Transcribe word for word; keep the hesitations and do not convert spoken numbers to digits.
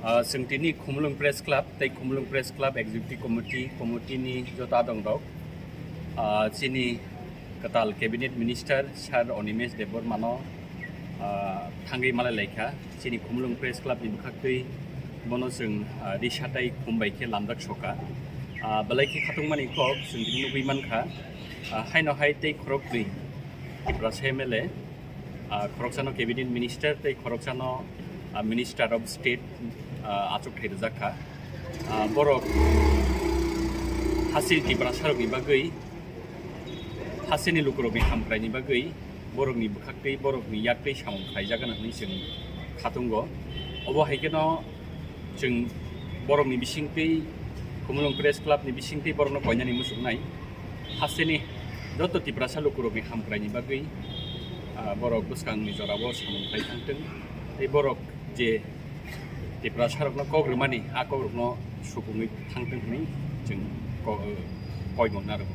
Ah, chwng tini Khumulwng Press Club tei Khumulwng Press Club Executive Committee, committee ni joto adong rok, ah, chini kwtal Cabinet Minister Sir Animesh Debbarma no, ah, thangwi malai laikha. Chini Khumulwng Press Club ni bwkhaktwi bono chwng, ah, risa tai khum bai khe lamjak soka. Ah, belai khe khatungmani kok chwng tini nugwi mankha. Ah, haino hai tei khoroknwi Tiprasa M L A, ah, khoroksano Cabinet Minister tei khoroksano, ah, Minister of State, ah, achuk thai rwjak kha. Ah, borok hasteni Tiprasarokni bagwi, hasteni lukurokni hamkraini bagwi, borokni bwkhaktwi, borokni yaktwi samung khlaijak hwnwi chwng khatungo. Obo hai kheno chwng borokni bisingtwi, Khumulwng Press Club ni bisingtwi borokno koinani muchungnai. Hasteni joto Tiprasa lukurokni hamkraini bagwi, ah, borok bwskangni jorao samung khlai thangthwng. Tei borok je Tiprasarokno kok rwmani, a kokrokno supungwi thangthwng hwnwi chwng ko-, koimung narwgo.